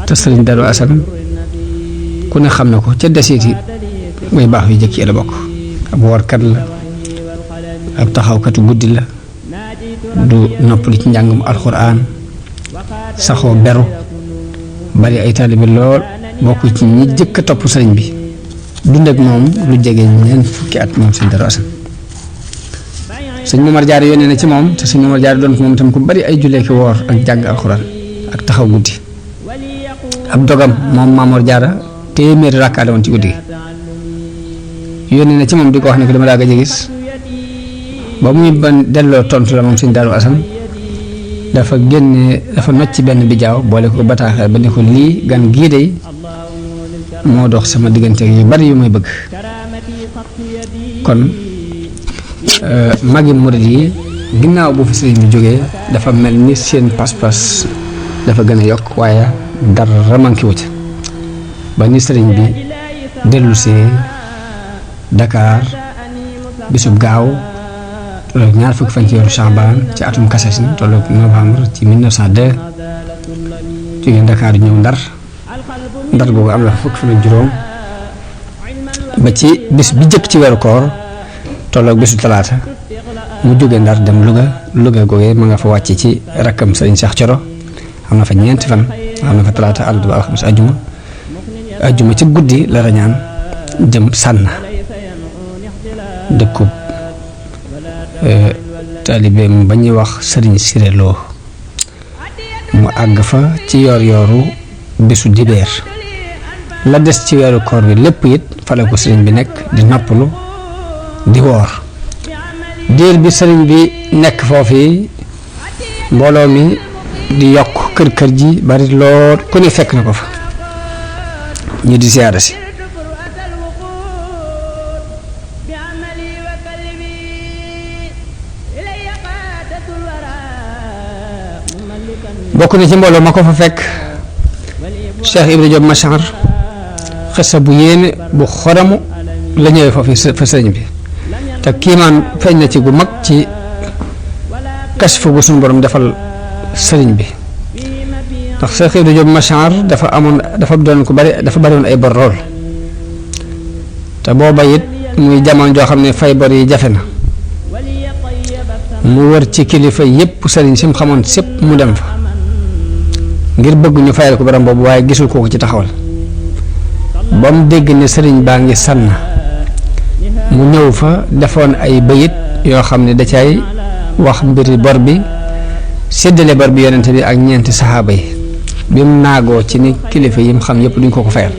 te sëriñ Darou Assane ku ne xam na ko ca desiti mooy baax yu jëkk yi la bokk ab woorkat la ab taxawkatu guddi la du noppali ci njàngum alxuraan saxoo beru bari ay taalibe lool bokk ci ñi jëkk a topp sëriñ bi dund ak moom lu jege ñeent fukki at moom sëñ Darou Assane sëñ Momar Diarra yónnee na ci moom te sëñ Momar Diarra doon ko moom itam ku bari ay jullee ki woor ak jàng alxuraan ak taxaw guddi ab dogam moom Momar Diarra téeméeri rakkaa la woon ci guddi gi yónnee na ci moom di ko wax ne ko dama daa gëj a gis ba muy ban delloo tontu la moom sëñ Darou Assane dafa nocc ci benn bijaaw boole ko bataaxal ba ne ko lii gan gii de moo dox sama diggante yu bari yu may bëgg kon magi murid yi ginnaaw bu fi sëriñ bi jógee dafa mel ni seen pas-pas dafa gën a yokk waaye dara manqué wu ci ba ni sëriñ bi dellu see Dakar bisub gaaw tolloog ñaar fukki fan ci weeru Shaabaan ci atum Kasasin tolloog novembre ci 1902 jógee Dakar ñëw Ndar googu am na fukki fan ak juróom ba ci bis bi jëkk ci weeru koor tolloog bisu talaata mu jógee Ndar dem Louga googee ma nga fa wàcc ci rakkam sëriñ Cheikh Coro am na fa ñeenti fan am na fa talaata àllarba alxames ajjuma ci guddi la rañaan jëm Sànna dëkkub taalibeem ba ñuy wax sëriñ Siré Lo mu àgg fa ci yoor yooru bésu dibeer la des ci weeru koor bi lépp it fa la ko sëriñ bi nekk di noppalu di woor diir bi sëriñ bi nekk foofu mbooloo mi di yokk kër ji bari lool ku ne fekk na ko fa ñu di siyaara si bokk na ci mbooloo ma ko fa fekk Cheikh Ibra Diop Machar xissa bu yéene bu xoramu la ñëwee foofu fa sëriñ bi te kiimaan feeñ na ci gu mag ci kasfu gu suñu borom defal sëriñ bi ndax Cheikh Ibra Diop Machar dafa doon ko bari dafa bari woon ay bor lool te booba it muy jamono joo xam ne fay bor yi jafe na mu wër ci kilifa yépp sëriñ si mu xamoon sépp mu dem fa ngir bëgg ñu fayal ko borom boobu waaye gisul kooku ci taxawal ba mu dégg ne sëriñ baa ngi sànn mu ñëw fa defoon ay bayit yoo xam ne da cay wax mbiri bor bi séddale bor bi yonente bi ak ñeenti saxaaba yi bi mu naagoo ci ni kilifa yi mu xam yépp duñ ko fayal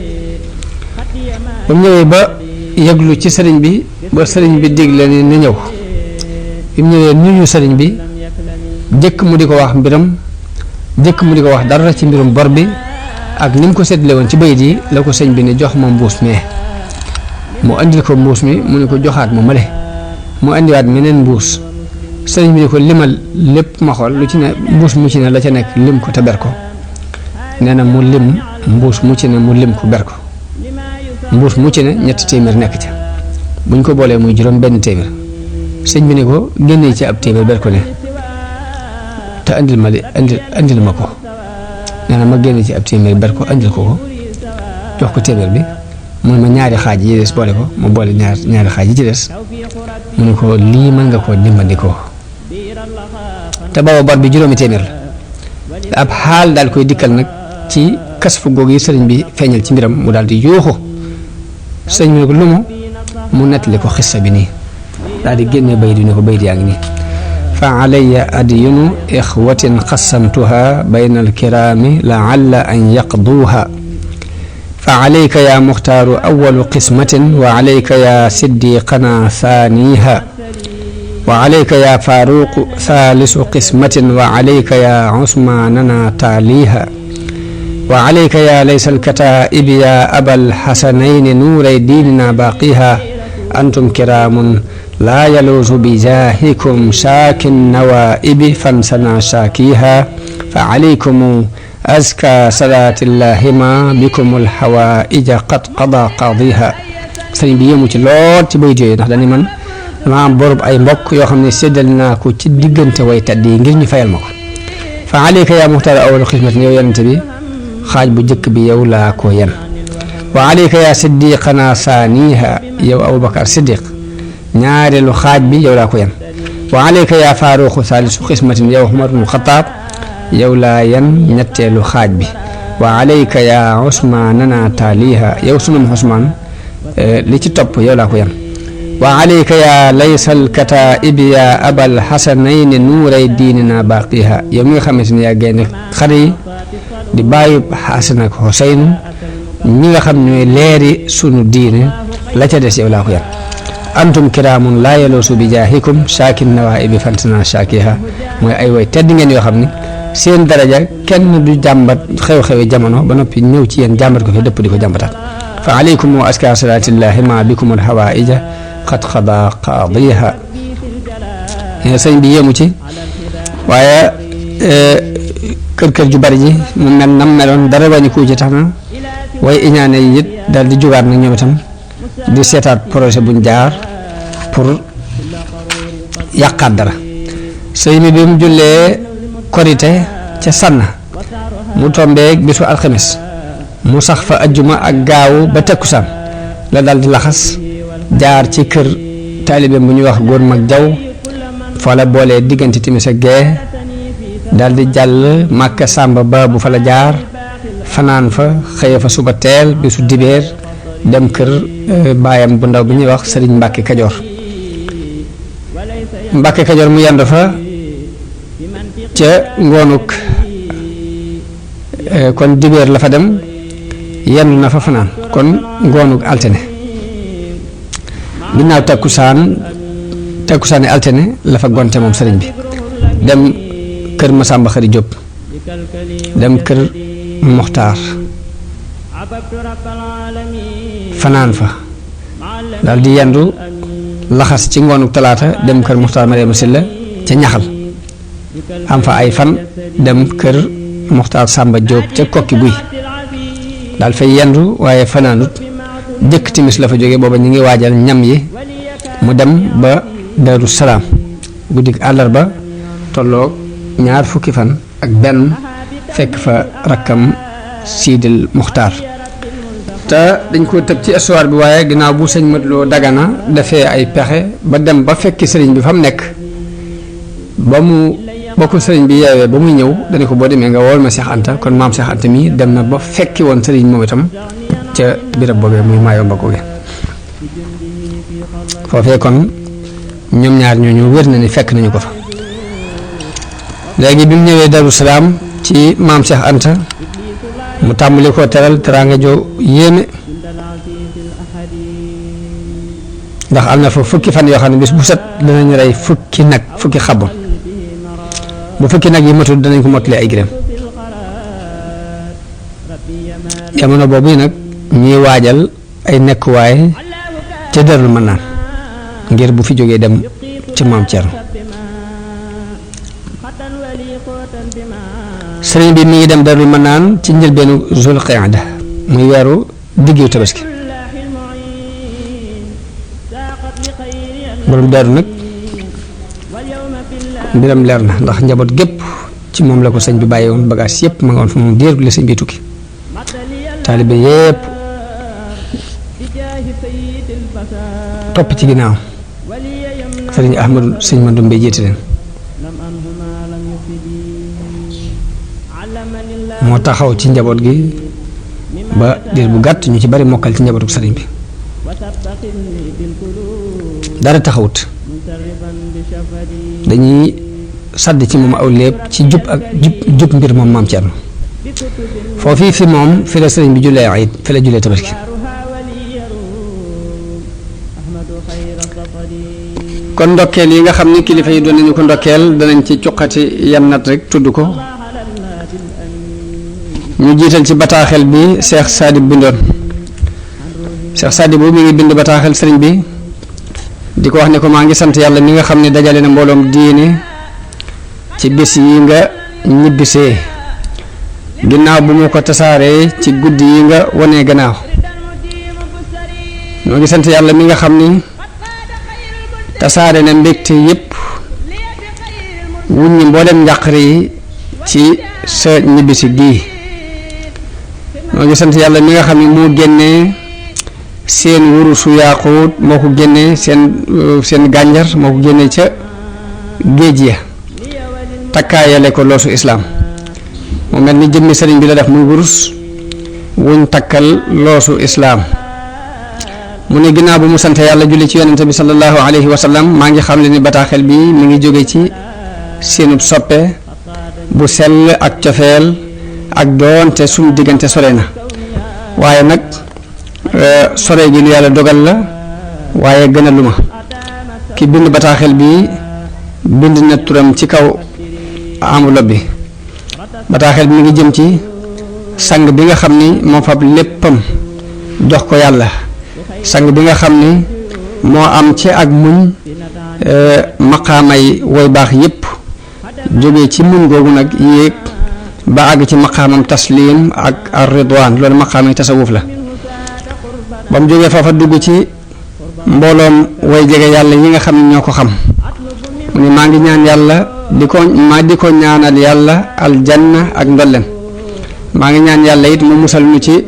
ba mu ñëwee ba yëglu ci sëriñ bi ba sëriñ bi digle ni na ñëw bi mu ñëwee nuyu sëriñ bi jëkk mu di ko wax mbiram jëkk mu di ko wax dara ci mbirum bor bi ak ni mu ko séddale woon ci bayit yi la ko sëñ bi ne jox ma mbuus mee mu andil ko mbuus mi mu ne ko joxaat ma male mu indiwaat meneen mbuus sëriñ bi ne ko limal lépp ma xool lu ci ne mbuus mu ci ne la ca nekk lim ko te ber ko nee na mu lim mbuus mu ci ne mu lim ko ber ko mbuus mu ci ne ñetti téeméer nekk ca buñ ko boolee muy juróom benn téeméer sëñ bi ne ko génnee ci ab téeméer ber ko ne te andil ma ko nee na ma génne ci ab téeméer ber ko andil ko jox ko téeméer bi mu ne ma ñaari xaaj yi des boole ko mu boole ñaari xaaj yi ci des mu ne ko lii mën nga koo dimbandikoo te booba bor bi juróomi téeméer la ab xaal daal koy dikkal nag ci kasfu googu yi sëriñ bi feeñal ci mbiram mu daal di yuuxu sëriñ bi ne ko lu mu nettali ko xissa bi nii daal di génne bayit yi ne ko bayit yaa ngi nii fa alayya adyunu ixwatin qasamtuha bayna alkiraami laalla an yaqduuha fa alayka ya muxtaaru awalu qismatin wa alayka ya siddiqana thaniha wa alayka ya faaruqu thalisu qismatin wa alayka ya usmanana taaliha wa alayka ya laysa alkataibi ya abal xasanayni nuuray diinina baaqiha antum kiraamun laa yaluusu bi jaahikum shaakin nawaibi fansana shaakiha fa alaykum azka salaatillahi ma bikum alxawaaija qad qada qaadiha sëriñ bi yëmu ci lool ci bayit yooyu ndax dañu man dama am borub ay mbokk yoo xam ne séddal naa ko ci diggante way tedd yi ngir ñu fayal ma ko fa alayka yaa muxtaar awalu xismat yow yonente bi xaaj bu njëkk bi yow laa ko yen wa alayka yaa siddiqana saaniha yow aboubacar siddiq ñaareelu xaaj bi yow laa ko yen wa alayka yaa faaruqu saalisu xismatin yow umar ibnu xataab yow laa yan ñetteelu xaaj bi wa alayka yaa usmaanana taaliha yow sunum usmaan li ci topp yow laa ko yan wa alayka yaa laysal kataibi yaa abal xasanayni nuuray diinina baaqiha yow mi nga xamante ne yaa génne xare yi di bàyyi xasan ak xuseynu ñi nga xam ñooy leeri sunu diine la ca des yow laa ko yan antum kiraamun laa yaluusu bi jaahikum shaakin nawaibi fansana shaakiha mooy ay way tedd ngeen yoo xam ni seen daraja kenn du jàmbat xew-xewi jamono ba noppi ñëw ci yéen jàmbat ko fi dëpp di ko jàmbataat fa alaykum wa aska salaatillahi ma bikum alhawaaija qad qada qaadiha sëñ bi yéemu ci waaye kër ju bari ji mu mel nam meloon dara bañu ko ci tax na way iñaane yi it daal di jugaat nag ñoom itam di seetaat projet buñ jaar pour yàqaat dara sëñ bi mu jullee korite ca sànna mu tombeeg bisu alxames mu sax fa ajjuma ak gaawu ba tekkusaan la dal di laxas jaar ci kër taalibeem bu ñuy wax góor mag jaw fa la boolee diggante timis ak gee dal di jàll màkka sàmba ba bu fa la jaar fanaan fa xëye fa suba teel bisu dibeer dem kër baayam bu ndaw bi ñuy wax sëriñ Mbàkke Kajoor Mbàkke Kajoor mu yendu fa ca ngoonuk kon dibéer la fa dem yendu na fa fanaan kon ngoonuk altine ginnaaw takkusaani altine la fa gonte moom sëriñ bi dem kër Masamba Xari Jóob dem kër Muxtaar fanaan fa daal di yendu laxas ci ngoonuk talaata dem kër Muxtaar Mariama Silla ca ñaxal am fa ay fan dem kër Muxtaar Sàmba Jóob ca kokki guy daal fay yendu waaye fanaanut jëkk timis la fa jóge booba ñu ngi waajal ñam yi mu dem ba Daaru Salaam guddik àllarba tolloog 20 fan ak benn fekk fa rakkam Siidil Muxtaar te dañ ko tëb ci histoire bi waaye ginnaaw bu sëñ Mat Lo Dagana defee ay pexe ba dem ba fekki sëriñ bi fa mu nekk ba ko sëriñ bi yeewee ba muy ñëw dañu ko boo demee nga wool ma Seex Anta kon maam Seex Anta mi dem na ba fekki woon sëriñ moom itam ca birab boobee muy Maayomba googe foofee kon ñoom ñaar ñooñu wér na ni fekk nañu ko fa léegi bi mu ñëwee Daaru Salaam ci maam Seex Anta mu tàmbali ko teral teraanga joo yéeme ndax am na fa fukki fan yoo xam ne bis bu set danañu rey fukki xabon bu fukki nag yi matul danañ ko mottali ay gërëm jamono boobu nag ñuy waajal ay nekkuwaay ca Daarul Manaan ngir bu fi jógee dem ci maam Thierno sëriñ bi mi ngi dem Daarul Manaan ci njëlbeenu Zul Qaada muy weeru diggu Tabaski borom daaru nag mbiram leer na ndax njaboot gépp ci moom la ko sëñ bi bàyyi woon bagage yëpp ma nga woon fa moom diir la sëñ bi tukki taalibe yëpp topp ci ginnaaw sëriñ Ahmadu sëñ Mandumbe jiite leen moo taxaw ci njaboot gi ba diir bu gàtt ñu ci bari mokkal ci njabootu sëriñ bi dara taxawut dañuy sàdd ci moom aw lépp ci jub mbir moom maam Thierno foofii fi moom fi la sëriñ bi jullee ayit fi la jullee tabaski kon ndokkeel yi nga xam ni kilifa yi doon nañu ko ndokkeel danañ ci cuqati yan nat rek tudd ko ñu jiital ci bataaxel bi Cheikh Sadib bindoon Cheikh Sadib boobu mi ngi bind bataaxel sëriñ bi di ko wax ne ko maa ngi sant yàlla mi nga xam ne dajale na mbooloom diine ci bis yi nga ñibbisee ginnaaw bu mu ko tasaaree ci guddi yi nga wanee gannaaw ñoo ngi sant yàlla mi nga xam ni tasaare na mbégte yépp wuññi mboolem njàqare yi ci sa ñibbisi gii ñoo ngi sant yàlla mi nga xam ne moo génnee seen wurusu yaaquut moo ko génnee seen gànjar moo ko génnee ca géej ya takkaayale ko loosu islaam mu mel ni jëmmi sëriñ bi la def muy wurus wuñ takkal loosu islaam mu ne ginnaaw bu mu sant yàlla julli ci yonente bi sallallahu alayhi wa sallam maa ngi xam le ni bataaxel bi mi ngi jóge ci seenub soppe bu sell ak cofeel ak doonte suñu diggante sore na waaye nag sore gi lu yàlla dogal la waaye gën a lu ma ki bind bataaxel bi bind na turam ci kaw enveloppe bi bataaxel bi mi ngi jëm ci sang bi nga xam ni moo fab léppam jox ko yàlla sang bi nga xam ni moo am ci ak muñ maqaamay woy baax yépp jóge ci muñ googu nag yéeg ba àgg ci maqaamam taslim ak ar ridwaan loolu maqaamay tasawuf la ba mu jógee foofa dugg ci mbooloom way jege yàlla yi nga xam ne ñoo ko xam mu ne maa ngi ñaan yàlla di ko ñaanal yàlla aljanna ak ndolleen maa ngi ñaan yàlla it mu musal nu ci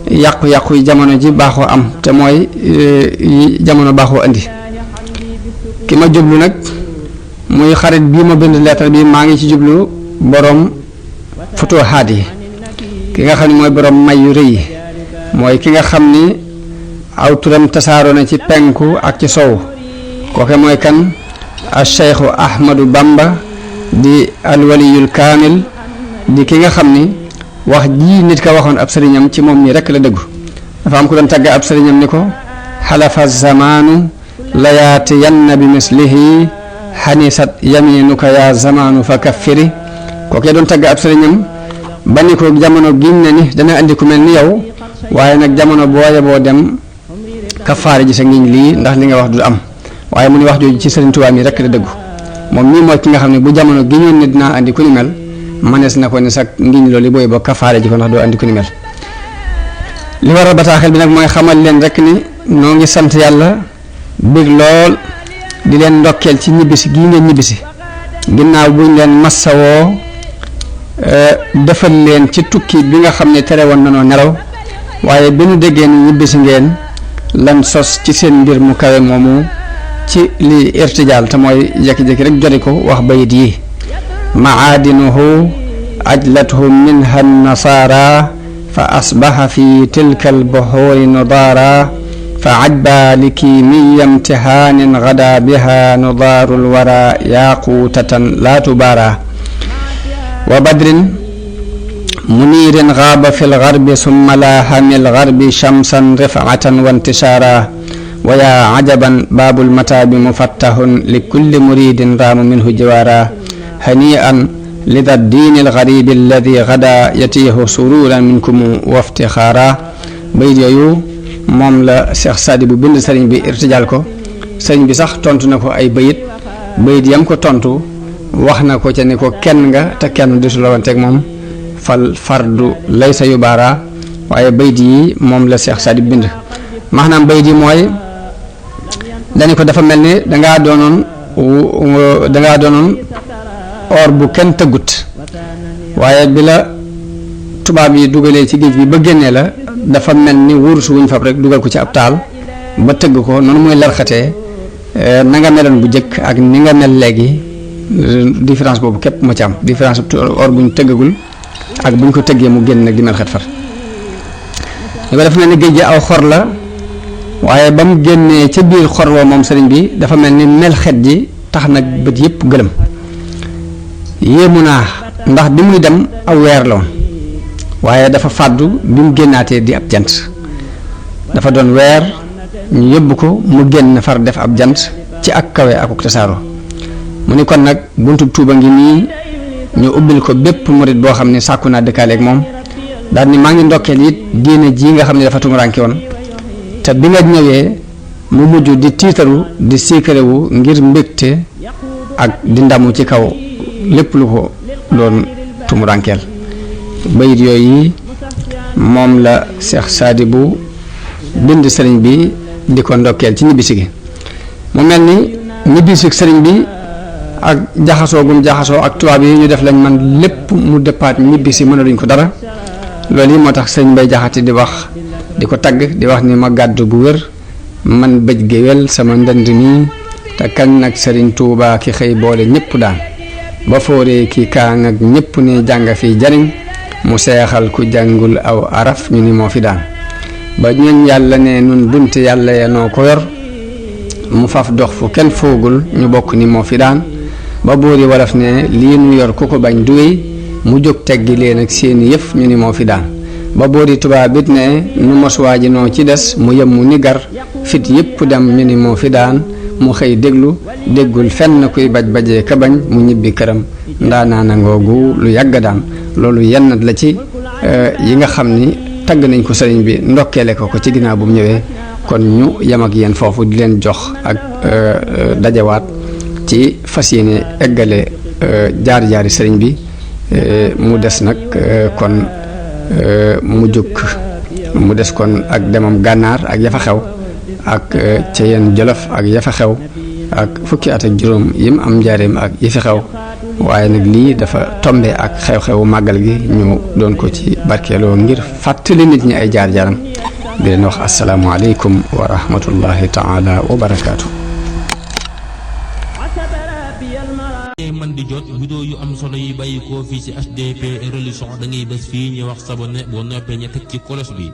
yàqu-yàqu yi jamono ji baaxoo am te mooy jamono baaxoo andi ki ma jublu nag muy xarit bii ma bind lettre bi maa ngi ci jublu borom futuhaat yi ki nga xam ne mooy borom may yu rëy yi mooy ki nga xam ni aw turam tasaaroo na ci penku ak ci sow kooke mooy kan al cheikhu Ahmadu Bamba di alwaliyul kaamil di ki nga xam ni wax ji nit ka waxoon ab sëriñam ci moom nii rekk la dëggu dafa am ku doon tàgg ab sëriñam ni ko xalafa zamaanu layaatiyanna bi mislihi xanisat yaminuka ya zamaanu fa kaffiri kookee doon tàgg ab sëriñam ba ni ko jamono giñ ne ni dana andi ku mel ni yow waaye nag jamono booye boo dem kafaare ji sa ngiñ lii ndax li nga wax du am waaye mu ni wax jooju ci Sëriñ Tuubaa mi rekk la dëggu moom mii mooy ki nga xam ne bu jamono giñoon ne dinaa andi ku ni mel manees na ko ni sax ngiñ loolu booy boo kafaare ji ko ndax doo andi ku ni mel li waral bataaxel bi nag mooy xamal leen rek ni noo ngi sant yàlla bég lool di leen ndokkeel ci ñibbisi gii ngeen ñibbisi ginnaaw buñ leen massawoo defal leen ci tukki bi nga xam ne tere woon nanoo nelaw waaye bi nu déggee ni ñibbisi ngeen lan sos ci seen mbir mu kawe moomu ci li irtijaal te mooy jékki-jékki rek joti ko wax bayit yi maadinuhu ajlathu minha nasara fa asbaha fi tilka albuhuri nudaara fa ajba likimiya imtihaanin gada biha nudaaru lwara yaquutatan laa tubaara wa badrin muniirin gaaba fi lgarbi summa laaha min lgarbi shamsan rifatan wa intishaara wa yaa ajaban baabul mataabi mufattahun li kulli muridin raamu minhu jiwaara hanii'an lida diini lgaribi alladi gada yatiihu sururan minkum wa iftixaara bayit yooyu moom la Cheikh Saadi bu bind sëriñ bi irtijaal ko sëriñ bi sax tontu na ko ay bayit yam ko tontu wax na ko ca ni ko kenn nga te kenn disu la wanteeg moom fal fardu laysa yubaara waaye bayit yi moom la Cheikh Saadi bind maanaam bayit yi mooy dañu ko dafa mel ni dangaa doonoon or bu kenn tëggut waaye bi la tubaab yi dugalee ci géej bi ba génnee la dafa mel ni wurus wuñ fab rek dugal ko ci ab taal ba tëgg ko noonu muy larxatee na nga meloon bu jëkk ak ni nga mel léegi différence boobu képp moo ci am différence or buñ tëggagul ak buñ ko tëggee mu génn nag di mel xet far li ko dafa mel ni géej gi aw xor la waaye ba mu génnee ca biir xor woo moom sëriñ bi dafa mel ni mel xet ji tax nag bët yëpp gëlëm yéemu naa ndax bi muy dem aw weer la woon waaye dafa fàddu bi mu génnaatee di ab jant dafa doon weer ñu yóbbu ko mu génn far def ab jant ci ak kawe ak tasaaro mu ni kon nag buntub Tuuba ngi nii ñu ubbil ko bépp murit boo xam ne sàkku naa dëkkaaleeg moom daal ni maa ngi ndokkeel it diine ji nga xam ne dafa tumuraanke woon te bi nga ñëwee mu mujj di tiitaru di siikarewu ngir mbégte ak di ndamu ci kaw lépp lu ko doon tumuraankeel bayit yooyu moom la Cheikh Saadi bu bind sëriñ bi di ko ndokkeel ci ñibbisi gi mu mel ni ñibbisi sëriñ bi ak jaxasoo gum jaxasoo ak tubaab yi ñu def lañ man lépp mu dëppaat ñibbisi mënaluñ ko dara loolu yi moo tax sëriñ Mbay Jaxate di wax di ko tagg di wax ni ma gàddu bu wér man bëj géwél sama ndënd mi te kañ nag sëriñ Tuubaa ki xëy boole ñëpp daan ba fooree ki kaang ak ñëpp ni jàng fi jariñ mu seexal ku jàngul aw araf ñu ni moo fi daan ba ñooñ yàlla ne nun bunte yàlla ya noo ko yor mu faf dox fu kenn foogul ñu bokk ni moo fi daan ba boori walaf ne lii nu yor ku ko bañ duwéy mu jóg teggi leen ak seeni yëf ñu ni moo fi daan ba boori tubaab it ne nu mosuwaa ji noo ci des mu yem mu ni gar fit yëpp dem ñu ni moo fi daan mu xëy déggul fenn kuy bajee ka bañ mu ñibbi këram ndaanaa nangoogu lu yàgg daan loolu yenn la ci yi nga xam ni tagg nañ ko sëriñ bi ndokkeele ko ci ginnaaw bu mu ñëwee kon ñu yem ak yéen foofu di leen jox ak dajawaat ci fas yéene eggale jaar-jaari sëriñ bi mu des nag kon mu des kon ak demam gànnaar ak yafa xew ak ca yenn jolof ak yafa xew ak fukki at ak juróom yim am njaareem ak yi fi xew waaye nag lii dafa tombe ak xew-xewu màggal gi ñu doon ko ci barkeeloo ngir fàttali nit ñi ay jaar-jaaram di leen wax asalaamualeykum wa rahmatullahi taala wa barakaatu. man di jot vidéo yu am solo yi bàyyi ko fii ci HDP religion da ngay bés fii ñu wax sabonné boo noppee ñu teg ci cloche bi